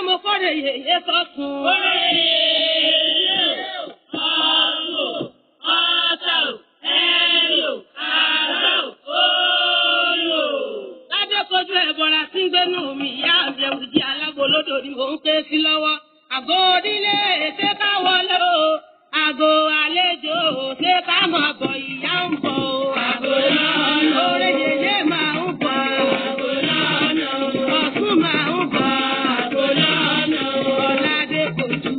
Mo kọ́rẹ̀ yèyé sọ́sùn. Kórè yèyé o, ọ̀sùn, ọ̀sà o, ẹ̀rì o, àrà o, òòlù o. Lábẹ́ kojú ẹ̀bọ̀ra tí ń gbénú mi, ìyá àbẹ̀wùjì alágbolódò ni mò ń ké sí lọ́wọ́. Àgọ́ onílé ṣé ká wọlé o, àgọ́ àlejò ṣé ká máa bọ̀, ìyá ń bọ̀ o. Àgọ́ lọ́nà. Oore yèyé máa ń bọ̀. Àgọ́ lọ́nà. Ọ̀ṣun máa ń bọ̀. Àgọ́ lọ́nà. Ọ̀làdé kojú.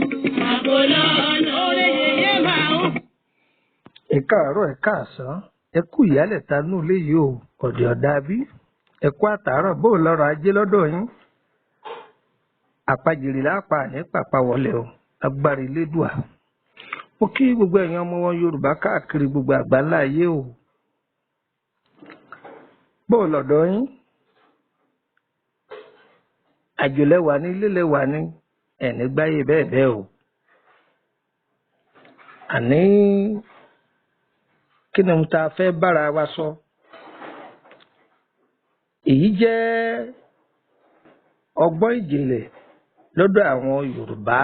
Àgọ́ lọ́nà. Oore yèyé máa ń bọ̀. Ẹ káàárọ̀, ẹ káàsán, ẹ kú ìyálẹ̀ta nù léyìí o. Ọ̀dẹ̀ ọ̀dà bí, ẹ kú àtàárọ̀. Bó lọ́rọ̀ ajé lọ́dọ̀ yín? Àpajìrì lápá ní pàpà wọlé o, agbára Elédùà. Mo kí gbogbo ẹ̀yin ọmọ wọn Yorùbá káàkiri gbogbo àgbáńlá ayé o. Bó lọ́dọ̀ yín? Àjò lẹ́wà ní, ilé lẹ́wà ní, ẹ̀ní gbáyé bẹ́ẹ̀ bẹ́ẹ̀ o. Àní kí ni ta fẹ́ bára wa sọ? Èyí jẹ́ ọgbọ́n ìjìnlẹ̀ lọ́dọ̀ àwọn Yorùbá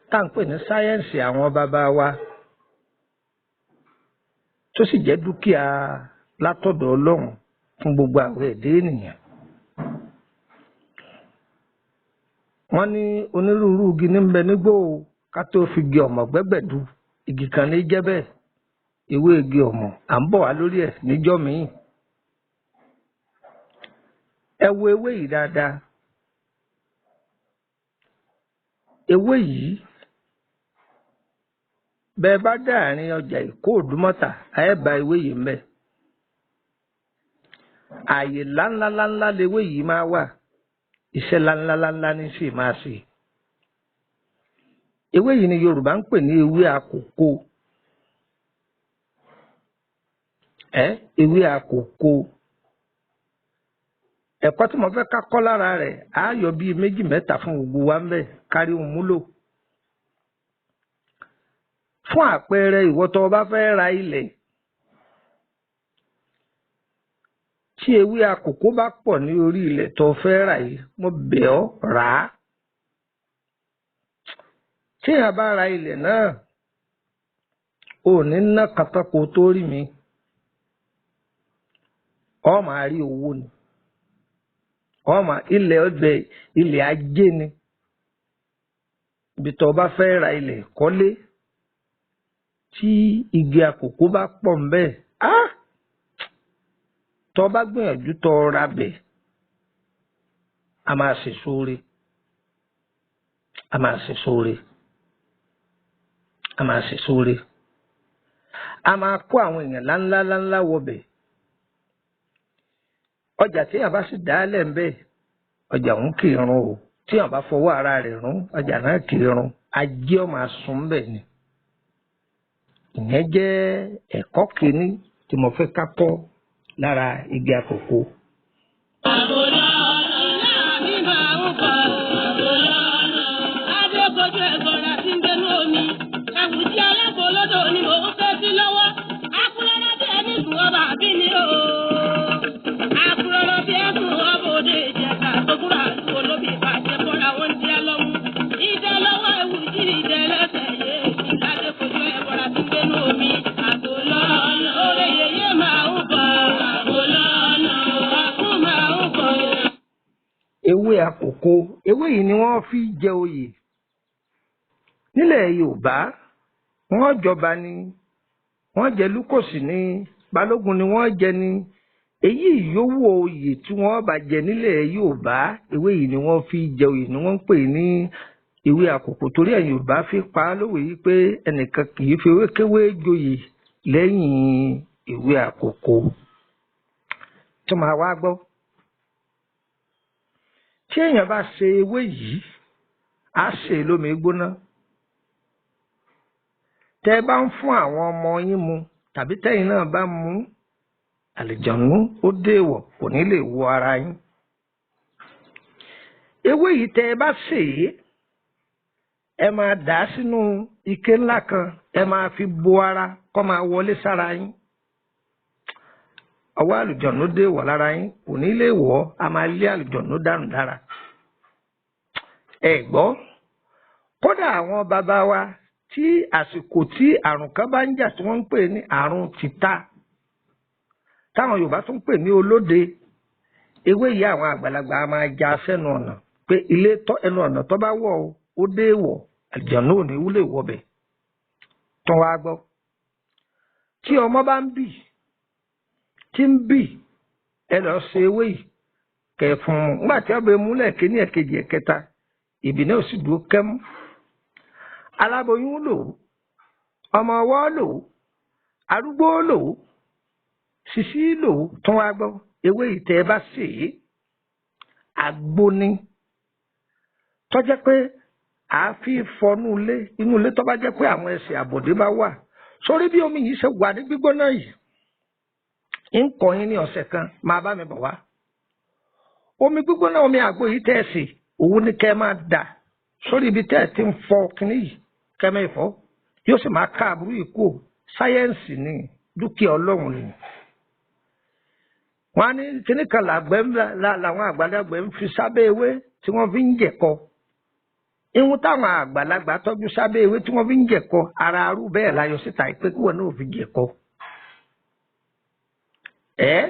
tá à ń pè ní sáyẹ́ǹsì àwọn bàbá wa, tó sì jẹ́ dúkìá látọ̀dọ̀ Ọlọ́run fún gbogbo àwọn ẹ̀dá ènìyàn. Wọ́n ní onírúurú igi ní ń bẹ nígbó o, ká tó fi igi ọ̀mọ̀ gbẹ́gbẹ̀du, igi kan ní jẹ́ bẹ́ẹ̀, ewé igi ọ̀mọ̀. À ń bọ̀ wá lórí ẹ̀ níjọ́ míì. Ẹ wo ewé yìí dáadáa. Ewé yìí, bẹ́ẹ̀ bá dáàrin ọjà Èkó Òdùmọ̀tà, ẹ bá ewé yìí ńbẹ̀. Ààyè ńláńláńlá lewé yìí máa wà, iṣẹ́ ńláńláńlá ní sì máa ṣe. Ewé yìí ni Yorùbá ń pè ní ewé àkókò. Ẹ ewé àkókò, ẹ̀kọ́ tí mo fẹ́ ká kọ́ lára rẹ̀ á yọ bíi méjì mẹ́ta fún gbogbo wa ńbẹ̀ kárí òun múlò. Fún àpẹẹrẹ, ìwọ tó o bá fẹ́ ra ilẹ̀, tí ewé àkókò bá pọ̀ ní orí ilẹ̀ tó o fẹ́ rà yìí, mo bẹ̀ ọ́, rà á. Tí èèyàn bá ra ilẹ̀ náà, ò ní ná katakò tó rí mi, ọ máa rí owó ni. Ọ máa ilẹ̀ ọbẹ̀, ilẹ̀ ajé ni. Ibi tó o bá fẹ́ ra ilẹ̀ kọ́lé, tí igi àkókò bá pọ̀ ńbẹ̀, á tó o bá gbìyànjú tó o ra bẹ̀, a máa ṣe sóore, a máa ṣe sóore, a máa ṣe sóore, a máa kó àwọn èèyàn láńlá láńlá wọbẹ̀. Ọjà tí èèyàn bá sì dálẹ̀ ń bẹ̀, ọjà òun kì í run o. Tí èèyàn bá fọwọ́ ara rẹ̀ rún, ọjà náà kì í run, ajé ó máa sùn bẹ̀ ni. Ìyẹn jẹ́ ẹ̀kọ́ kìíní tí mo fẹ́ ká kọ́ lára igi àkókò. Àgọ́ lọ́nà. Ìyá mi máa ń bọ̀. Àgọ́ lọ́nà. Lábẹ́ kojú ẹ̀bọ̀ra tí ń gbénú omi. Àwùjọ alágbolódò ni mò ń fẹ́ sí lọ́wọ́. Akúrọ́rọ́ bí ẹni sùn ọba àbí ni o. Akúrọ́rọ́ bí ẹ̀sùn ọba òde Ìjẹ̀ṣà tókùrà àti olóbì ìbàjẹ́ fọ́ra wọn jẹ́ lọ́wọ́. Ìjẹ́ lọ́wọ́ ewu jí ìjẹ́ lẹ́sẹ̀ yé. Lábẹ́ kojú ẹ̀bọ̀ra tí ń gbénú omi. Àgọ́ lọ́nà. Oore yèyé máa ń bọ̀. Àgọ́ lọ́nà. Ọ̀ṣun máa ń bọ̀. Ewé àkókò, ewé yìí ni wọ́n fi jẹ oyè nílẹ̀ Yorùbá. Wọ́n jọba ni, wọ́n jẹ lúkòsì ni, balógun ni wọ́n jẹ ni, èyí yòówù oyè tí wọ́n bá jẹ nílẹ̀ Yorùbá, ewé yìí ni wọ́n fi jẹ oyè, ni wọ́n ń pè ní ewé àkókò. Torí ẹ̀ Yorùbá fi pa á lówe yìí pé ẹnìkan kì í fi ewé kéwé joyè lẹ́yìn ewé àkókò. Tó máa wá gbọ́, tí èèyàn bá ṣe ewé yìí, á ṣe é lómi gbóná. Tẹ́ ẹ bá ń fún àwọn ọmọ yín mu tàbí tẹ́yin náà bá mu, àlìjọ̀nú ó déèwọ̀, kò ní lè wọ ara yín. Ewé yìí, tẹ́ ẹ bá sè é, ẹ máa dà á sínú ike ńlá kan, ẹ máa fi bo ara kó máa wọlé sára yín. Ọwọ́ àlùjọ̀nú déèwọ̀ lára yín, kò ní lè wọ̀ ọ́, a máa lé àlùjọ̀nú dànù dára. Ẹ gbọ́, kódà àwọn bàbá wa tí àsìkò tí àrùn kan bá ń jà tí wọ́n ń pè ní àrùn tìta, táwọn Yorùbá tún ń pè ní olóde, ewé yìí àwọn àgbàlagbà á máa já sẹ́nu ọ̀nà pé ilé tọ́ ẹnu ọ̀nà tó bá wọ̀ ó dé wọ̀, àlùjànnú ò ní wúlò wọbẹ̀. Tán wá gbọ́, tí ọmọ bá ń bì tí ń bì, ẹ lọ ṣe ewé yìí kẹ fún un. Nígbà tí ọbẹ̀ múlẹ̀ kíní, ẹ̀kejì, ẹ̀kẹta, ìbí náà sì dúró kẹ́mú. Aláboyún lò ó, ọmọ ọwọ́ lò ó, arúgbó lò ó, sisi lò ó. Tún wá gbọ́, ewé yìí tẹ́ ẹ bá sè é, àgbo ni tó jẹ́ pé àáfi fọnú ilé, inú ilé tó bá jẹ́ pé àwọn ẹsẹ̀ àbọ̀dé bá wà sórí bí omi yìí ṣe wà ní gbígbóná yìí, ń kọ́ yín ní ọ̀sẹ̀ kan, máa bá mi bọ̀ wá. Omi gbígbóná, omi àgbo yìí tẹ́ ẹ sè, òun ni kẹ́ ẹ máa dà sórí ibi tẹ́ ẹ ti ń fọ kínní yìí, kẹ́ ẹ máa fọ, yóò sì máa ká àbúrò yìí kú. Sáyẹ́ǹsì ni, dúkìá Ọlọ́run ni. Wọ́n á ní kínní kan làgbẹ́ làwọn àgbàlagbà ń fi sábẹ́ ewé tí wọ́n fi ń jẹ̀kọ. Ihun táwọn àgbàlagbà tọ́jú sábẹ́ ewé tí wọ́n fi ń jẹ̀kọ, ara arú bẹ́ẹ̀ láyọ̀ síta pé kí wọ́n náà fi jẹ̀kọ. Ẹ́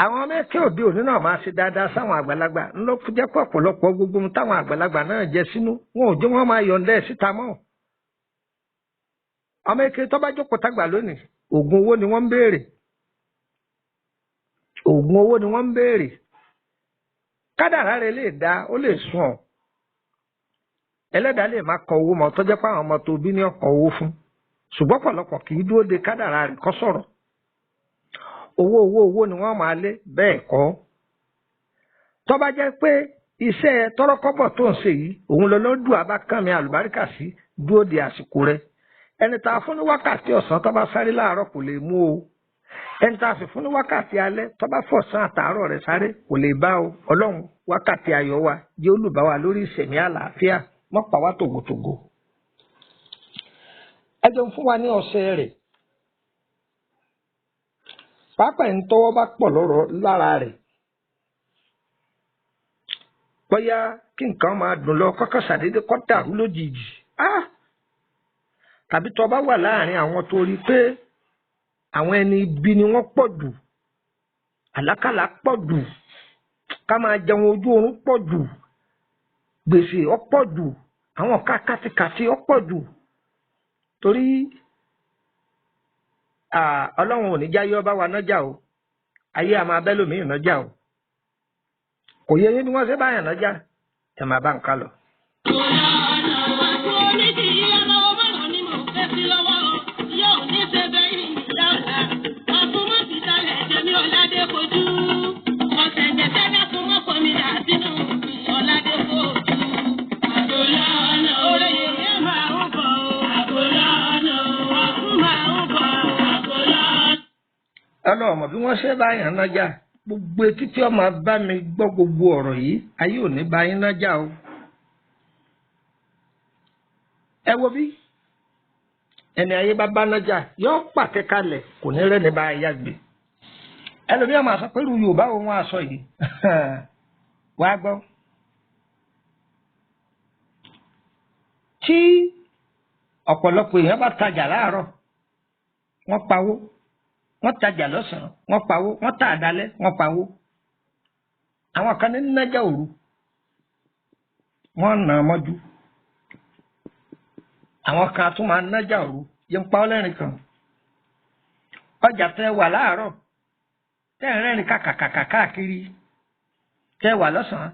àwọn ọmọ ẹ̀kẹ́ òde òní náà máa ṣe dáadáa sáwọn àgbàlagbà ńlọ fún jẹ́ pé ọ̀pọ̀lọpọ̀ gbogbo ohun táwọn àgbàlagbà náà jẹ sínú wọn ò jẹ́ wọ́n máa yọ̀ǹda ẹ̀ síta mọ́. Ọmọ ẹ̀kẹ́ tó bá jókòó tágbà lónìí, oògùn owó ni wọ́n ń béèrè. Oògùn owó ni wọ́n ń béèrè. Kádàrá rẹ̀ lè dá, ó lè sùn ọ́. Ẹlẹ́dàá lè má kọ owó mọ́ tó jẹ́ pé àwọn ọmọ tó bí ní ọkọ̀ owó fún. Ṣùgbọ́n ọ̀pọ̀lọpọ̀ kì í dúró de kádàrá rẹ̀ kó sọ̀rọ̀. Owó owó owó ni wọ́n máa lé, bẹ́ẹ̀ kọ́. Tó bá jẹ́ pé iṣẹ́ tọ́rọ́kọ́bọ̀ tó ń ṣe yìí òun lọ lọ́dún abákànmí àlùbáríkà sí, dúró de àsìkò rẹ̀. Ẹni tá a fún ní wákàtí ọ̀sán tó bá sáré láàárọ̀ kò lè mú o. Ẹni tá a sì fún ní wákàtí alẹ́ tó bá fọ̀sán àtàárọ̀ rẹ̀ sáré kò lè bá o. Ọlọ́run, wákàtí ayọ̀ wa jẹ́ olùbá wa lórí ìṣẹ̀mí àlàáfíà, mọ́ pa wá tògótògó. Ẹ jẹun fún wa ní ọṣẹ rẹ̀. Pàápàá ẹni tọ́wọ́ bá pọ̀ lọ́rọ̀ lára rẹ̀, bóyá kí nǹkan máa dùn lọ kọ́kọ́ ṣàdédé kó dàrú lójijì, tàbí tó bá wà láàrin àwọn tó rí pé àwọn ẹni ibi ni wọ́n pọ̀ jù, àlákàlà pọ̀ jù, ká máa jẹun ojú oorun pọ̀ jù, gbèsè ó pọ̀ jù, àwọn ká kátikàti ó pọ̀ jù, torí Ọlọ́run ò ní já yọ bá wa nájà o, ayé a máa bẹ́ lómìn nájà o, kò yẹ yín bí wọ́n ṣe báyàn nájà, ẹ máa bá nǹkan lọ. Ọlọ́mọ bí wọ́n ṣe báyàn nájà, gbogbo etí tí ọmọ bá mi gbọ́ gbogbo ọ̀rọ̀ yìí, ayé ò ní bá yín nájà o. Ẹ wo bí ẹni ayé bá bá nájà yóò pàtẹ kalẹ̀, kò ní rẹ́ni bá yá gbé. Ẹlòmíràn máa sọ pé irú Yorùbá wo wọn aṣọ yìí, wàá gbọ́. Tí ọ̀pọ̀lọpọ̀ èèyàn bá tajà láàárọ̀, wọ́n pawó, wọ́n tajà lọ́sàn-án, wọ́n pawó, wọ́n tà àdálẹ́, wọ́n pawó. Àwọn kan ní nájà òru, wọ́n nà mọ́jú. Àwọn kan tún máa nájà òru, yẹn ń pa ọ́ lẹ́rìn kan. Ọjà tẹ wà láàárọ̀, tẹ́ ń rẹ́rìn kàkàkàkà káàkiri, tẹ́ wà lọ́sàn-án,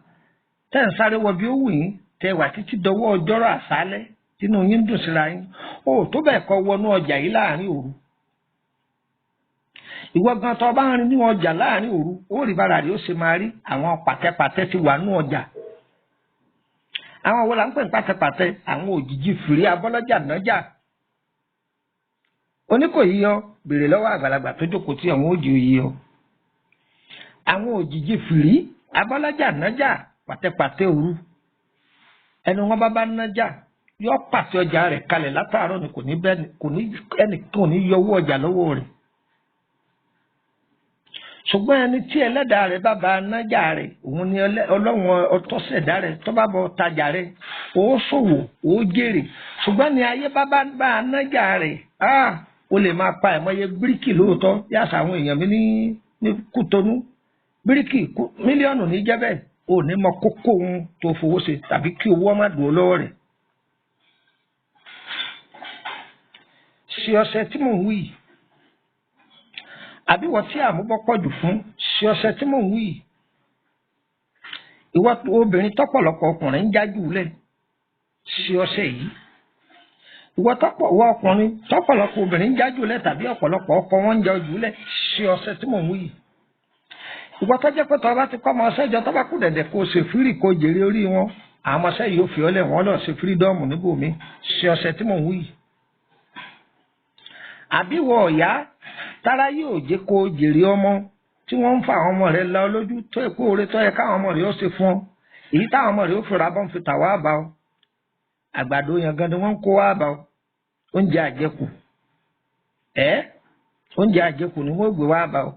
tẹ́ ń sáré wọ bí ó wù yín, tẹ́ wà títí dọwọ́ ọjọ́rọ̀ àṣálẹ́, tínú yín ń dùn síra yín. Ó tó bẹ́ẹ̀ kọ́ wọnú ọjà yìí láàrin òru. Ìwọ gan tó bá ń rìn ní ọjà láàrin òru, ó rí bára rí ó ṣe máa rí. Àwọn pàtẹpàtẹ ti wà ní ọjà. Àwọn wo la ń pè ní pàtẹpàtẹ? Àwọn òjijì fìrí abọ́lọ́jà nájà. Oníkòyí yọ, béèrè lọ́wọ́ àgbàlagbà tó jókòó tí àwọn òjì yìí yọ. Àwọn òjijì fìrí abọ́lọ́jà nájà, pàtẹpàtẹ òru. Ẹnu wọn bá bá nájà, yọ pàtẹ ọjà rẹ̀ kalẹ̀ látàárọ̀ ni, kò ní bẹ́ẹ̀, kò ní ẹnìkan ò ní yọ owó ọjà lọ́wọ́ rẹ̀. Ṣùgbọ́n ẹni tí ẹlẹ́dàá rẹ̀ bá ba nájà rẹ̀, òun ni ọlọ́run ọtọ́sẹ̀dá rẹ̀ tó bá bọ tajà rẹ̀, ó ṣòwò, ó jèrè. Ṣùgbọ́n ní ayé bá bá nájà rẹ̀, ó lè máa pa ẹ̀mọye bíríkì lóòótọ́ yàtọ̀ àwọn èèyàn mi ní Kútọnú. Bíríkì mílíọ̀nù ní jẹ́ bẹ́ẹ̀, ò ní mọ kókó ohun tó fowó ṣe tàbí kí owó má dùn lọ́wọ́ rẹ̀. Ṣe ọṣẹ tí mò ń wí yìí, àbí wọ́n tí àmúbọ́ pọ̀ jù fún, ṣe ọṣẹ tí mò ń wí yìí. Ìwọ obìnrin tọ́pọ̀lọpọ̀ ọkùnrin ń jájú lẹ̀, ṣe ọṣẹ yìí. Ìwọ ọkùnrin tọ́pọ̀lọpọ̀ obìnrin ń jájú lẹ̀ tàbí ọ̀pọ̀lọpọ̀ ọkọ wọn ń jájú lẹ̀, ṣe ọṣẹ tí mò ń wí yìí. Ìwọ tó jẹ́ pé tó bá ti kọ́ ọmọ ọṣẹ́ jọ, tó bá kú dẹ̀dẹ̀ kó ṣe fírì kó jèrè orí wọn, àwọn ọmọọṣẹ́ yìí ó fi ọ́ lẹ̀, wọ́n lọ ṣe fírídọ́ọ̀mù níbòmí, ṣe ọṣẹ tí mò ń wí yìí. Àbí wọ ọ̀yá tára yóò jẹ́ kó jèrè ọmọ tí wọ́n ń fa àwọn ọmọ rẹ̀ lọ lójú tó èkó oore tó yẹ káwọn ọmọ rẹ̀ ó ṣe fún ọ, èyí táwọn ọmọ rẹ̀ ó fira bọ́n fi tà wá bá ọ, àgbàdo yẹn gan ni wọ́n ń kó wá bá ọ, oúnjẹ àjẹkù oúnjẹ àjẹkù ni wọ́n gbé wá bá ọ,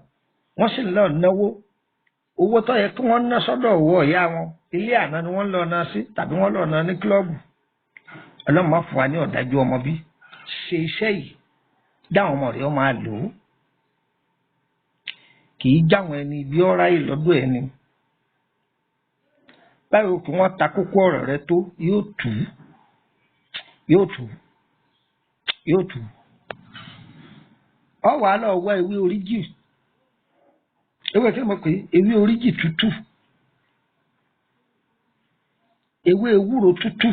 wọ́n sì lọ náwó owó tó yẹ kí wọ́n ná sọ́dọ̀ owó ọ̀yá wọn, ilé àná ni wọ́n lọ ná sí tàbí wọ́n lọ ná ní kílọ̀bù. Ọlọ́run má fún wa ní ọ̀dájú ọmọ bí. Ṣe iṣẹ́ yìí, dáwọn ọmọ rẹ̀ ó máa lò ó. Kì í jáwọn ẹni bí ó ráyè lọ́dọ̀ ẹni. Báwo kí wọ́n ta kókó ọ̀rọ̀ rẹ tó, yóò tù ú, yóò tù ú, yóò tù ú. Ọ wàá lọ wá ewé oríjì. Ewé kí ni mo pè é? Ewé oríjì tútù. Ewé ewúro tútù.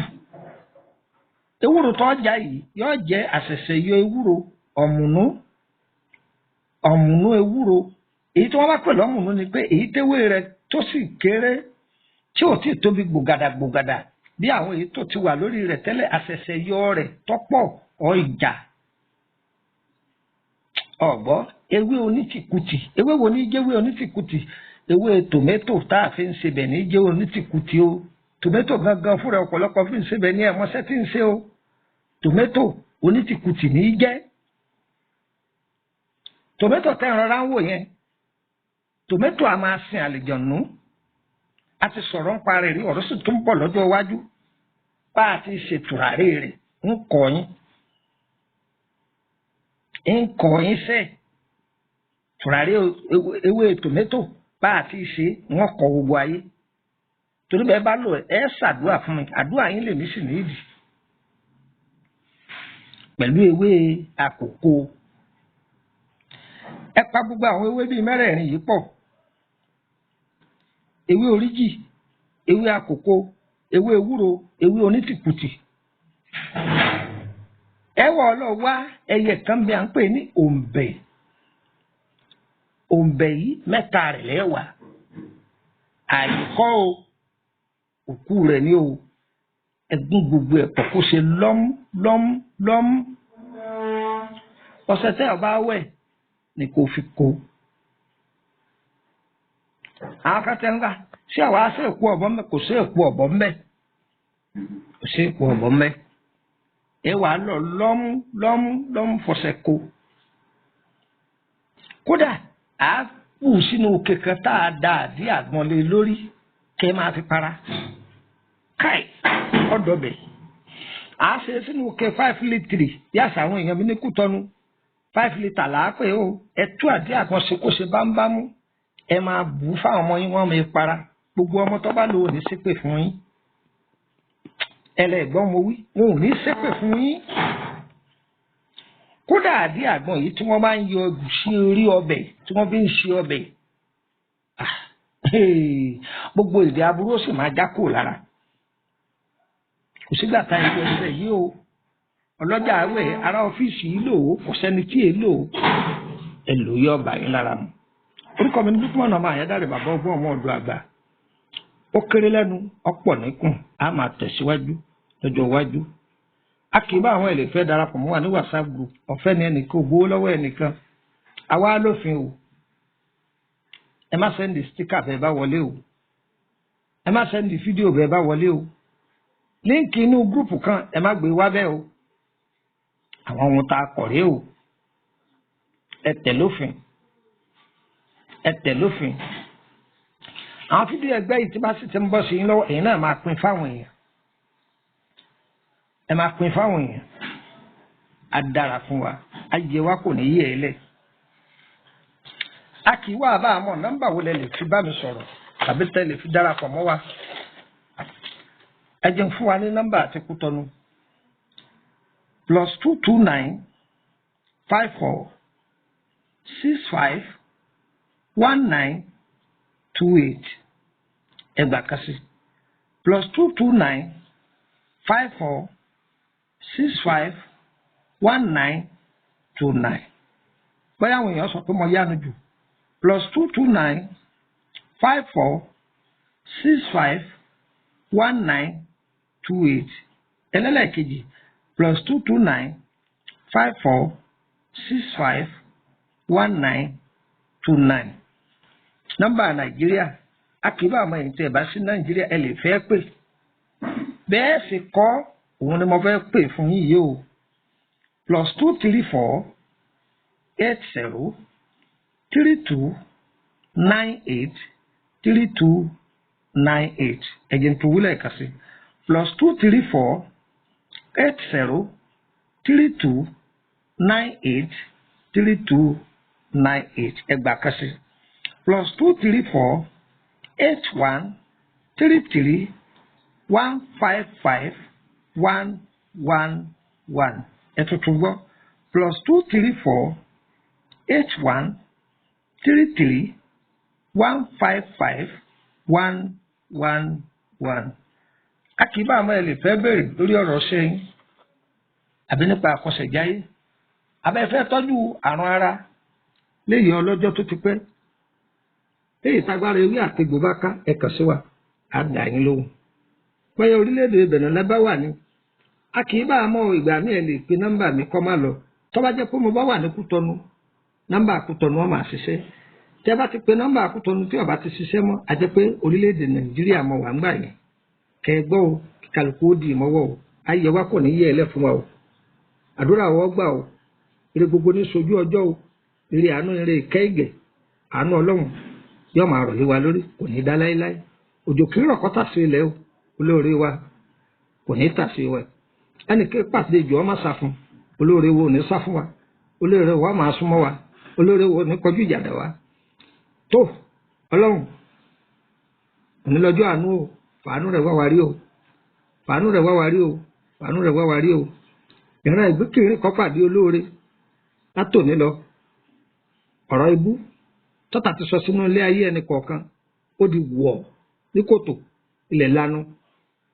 Ewúro tó ọjà yìí yóò jẹ́ àṣẹ̀ṣẹ̀ yọ ewúro ọ̀mùnú, ọ̀mùnú ewúro. Èyí tí wọ́n bá pè lọ́mùnú ni pé èyí téwé rẹ̀ tó sì kéré tí ò tí tóbi gbògàdà gbògàdà bí àwọn èyí tó ti wà lórí rẹ̀ tẹ́lẹ̀, àṣẹ̀ṣẹ̀ yọ rẹ̀ tọ́pọ̀ ọ ìjà. Ọ̀gbọ́ ewé onítìkùtì. Ewé wo ní jẹ́wé onítìkùtì? Ewé tòmẹ́tò tá a fi ń sebẹ̀ ní jẹ́ onítìkùtì o. Tòmẹ́tò gangan fúnra ọ̀pọ̀lọpọ̀ fi ń sebẹ̀ ní ẹ̀mọ́sẹ́ tí ń ṣe o. Tòmẹ́tò onítìkùtì ní í jẹ́. Tòmẹ́tò tẹ́ ìrora ń wò yẹn, tòmẹ́tò a máa sin àlìjọ̀nú. A ti sọ̀rọ̀ ń pa rẹ̀ rí, ọ̀rọ̀ sì tún bọ̀ lọ́jọ́ iwájú. Bá a ti ṣe tùràrí rẹ̀ ń kọ́ yín. Ń kọ́ yín sẹ́. Tùràrí ewé tòmẹ́tò bá a ti ṣe wọ́n kọ́ gbogbo ayé. Torí bẹ́ẹ̀ bá lò ẹ ṣàdúrà fún mi, àdúrà yín lèmi sì nídìí. Pẹ̀lú ewé àkókò. Ẹ pa gbogbo àwọn ewé bíi mẹ́rẹ̀ẹ̀rin yìí pọ̀. Ewé oríjì, ewé àkókò, ewé ewúro, ewé onítìkùtì. Ẹ wọ̀ ọ́ lọ wá ẹyẹ kan bí à ń pè ní òǹbẹ̀. Òǹbẹ̀ yìí mẹ́ta rẹ̀ lẹ́wà. Àyíkọ́ o, òkú rẹ̀ ni o. Ẹ̀gún gbogbo ẹ̀ pọ̀ kó ṣe lọ́mú lọ́mú lọ́mú. Ọṣẹ tẹ́ ọ bá wẹ̀ ni kò fi kó. Àwọn kan tẹ́ ń gbà ṣé àwa ṣe èkó ọ̀bọ mbẹ́? Kò sí èkó ọ̀bọ mbẹ́. Kò sí èkó ọ̀bọ mbẹ́. Ẹ wàá lọ lọ́mú lọ́mú lọ́mú fọṣẹ kó. Kódà a kù sínú kẹ̀kẹ́ tá a da àdí àgbọn lé lórí kẹ́ máa fi para. Káì ọ̀dọ̀ bẹ̀. A ṣe sínú kẹ 5 litre yàtọ̀ àwọn èèyàn mi ní Kútọ́nù. 5 litre là á pè ó. Ẹ tú àdí àgbọn ṣe kó ṣe bámúbámú. Ẹ máa bù ú fáwọn ọmọ yín, wọ́n máa para. Gbogbo ọmọ tó bá lò ó ní ṣépè fún yín. Ẹlẹ́gbọ́n mo wí, wọn ò ní ṣépè fún yín. Kódà àdí àgbọn yìí tí wọ́n bá ń yọ ẹ̀gúsí orí ọbẹ̀ tí wọ́n fi ń ṣe ọbẹ̀, gbogbo èdè aburú ó sì máa já kúrò lára. Kò sígbà tá ìlú ẹsẹ̀ yìí o. Ọlọ́jà àwẹ̀ ará ọ́fíìsì yìí lò ó, kò sẹ́ni tí èé lò ó. Ẹ lò yọ ọba yín lára mu. Orúkọ mi ní Lukman ọmọ Àyádáre, bàbá ọgbọ́n ọmọ ọ̀dọ̀ àgbà. Ó kéré lẹ́nu, ọ̀pọ̀ níkùn, á máa tẹ̀síwájú lọ́jọ́ iwájú. A kì í bá àwọn ẹlẹ́fẹ́ darapọ̀ mọ́ wa ní WhatsApp group. Ọ̀fẹ́ ni ẹnìkan ò gbowó lọ́wọ́ ẹnìkan. Àwa lófin o. Ẹ má sẹ́ndì stíkà bẹ́ẹ̀ bá wọlé o. Ẹ má sẹ́ndì fídíò bẹ́ẹ̀ bá wọlé o. Líǹkì inú gúrùpù kan ẹ má gbé wá bẹ́ẹ̀ o. Àwọn ohun tá a kọ̀ rèé o. Ẹ tẹ̀ lófin. Ẹ tẹ̀ lófin. Àwọn fídíò ẹgbẹ́ yìí tí bá sì ti ń bọ́ sí yín lọ́wọ́, èyí náà máa pín fáwọn èèyàn. Ẹ máa pín fáwọn èèyàn. Á dára fún wa, ayé wa kò ní yí ẹ lẹ̀. A kì í wá bá a mọ̀ nọ́mbà wo lẹ lè fi bá mi sọ̀rọ̀ tàbí tẹ lè fi darapọ̀ mọ́ wa. Ẹ jẹun fún wa ní nọ́mbà àti Kútọ́nù: +229 54 65 19 28. Ẹgbàá kan sí: +229 54 65 19 29. Bóyá àwọn èèyàn sọ pé mo yánu jù: +229 54 65 19 28. Ẹlẹ́lẹ́kejì: +229 54 65 19 29. Nọ́mbà Nàìjíríà, a kì í bá àwọn èyí tí ẹ bá sí Nàìjíríà ẹ lè fẹ́ pè. Bẹ́ẹ̀ sì kọ́ òun ni mo fẹ́ pè fún yín yìí o: +234 80 32 98 32 98. Ẹ̀jẹ̀ tó wúlẹ̀ kà sí: +234 80 32 98 32 98. Ẹgbàá kan sí: +234 81 33 155 111. Ẹ tuntun gbọ́: +234 81 33 155 111. A kì í bá àmọ́ ẹ lè fẹ́ béèrè lórí ọ̀rọ̀ ṣẹ́yìn àbí nípa àkọsẹ̀jáyé, abẹ́ fẹ́ tọ́jú àrùn ara léyìí ọlọ́jọ́ tó ti pẹ́, léyìí tágbára ewé àtegbò bá ká, ẹ kàn sí wa, á dà yín lóhùn. Pẹ́yẹ orílẹ̀-èdè Benin lẹ́ bá wà ní. A kì í bá àmọ́ ìgbà míì ẹ lè pe nọ́mbà mi kọ́ má lọ. Tó bá jẹ́ pé mo bá wà ní Kútọ́nù, nọ́mbà Kútọ́nù wọn máa ṣiṣẹ́. Tẹ́ bá ti pe nọ́mbà Kútọ́nù tí ó bá ti ṣiṣẹ́ mọ́, a jẹ́ pé orílẹ̀-èdè Nàìjíríà mọ̀ wà ń gbà yẹn. Kẹ́ ẹ gbọ́ o, kí kálukú ó di ìmọ́wọ́ o. Ayé wa kò ní yẹ ẹ lẹ́ fún wa o. Àdúrà wọ́n gbà o. Ire gbogbo ní sojú ọjọ́ o. Ire àánú, ire ìkẹ́ ìgẹ̀, àánú Ọlọ́run yóò máa rọ̀ lé wa lórí, kò ní dá láéláé. Òjò kì í rọ̀ kọ́ tà sí ilẹ̀ o. Olóore wa kò ní tà sí wa. Ẹnì kí pàṣẹ ìjọ ọmọ sá fún. Olóore wo ò ní sá fún wa. Olóore wa máa súnmọ́ wa. Olóore wo ò ní kọjú ìjà dà wa. Tó Ọlọ́run, òní lọ́jọ́ àánú o. Fàánú rẹ̀ wá wa rí o. Fàánú rẹ̀ wá wa rí o. Fàánú rẹ̀ wá wa rí o. Ìran ìgbékiri kọ́ pàdé olóore látòní lọ. Ọ̀rọ̀ ibú tọ́ta ti sọ sínú ilé ayé ẹnì kọ̀ọ̀kan, ó di wọ̀ ní kòtò, ilẹ̀ lanu.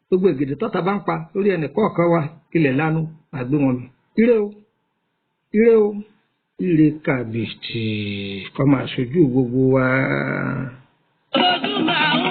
Gbogbo ègèdè tọ́ta bá ń pa lórí ẹnì kọ̀ọ̀kan wa, ilẹ̀ lanu máa gbé wọn mì. Ire o, ire o, ire kàbìtì kọ́ máa ṣojú gbogbo wa. Ojúmọ́ àwọn.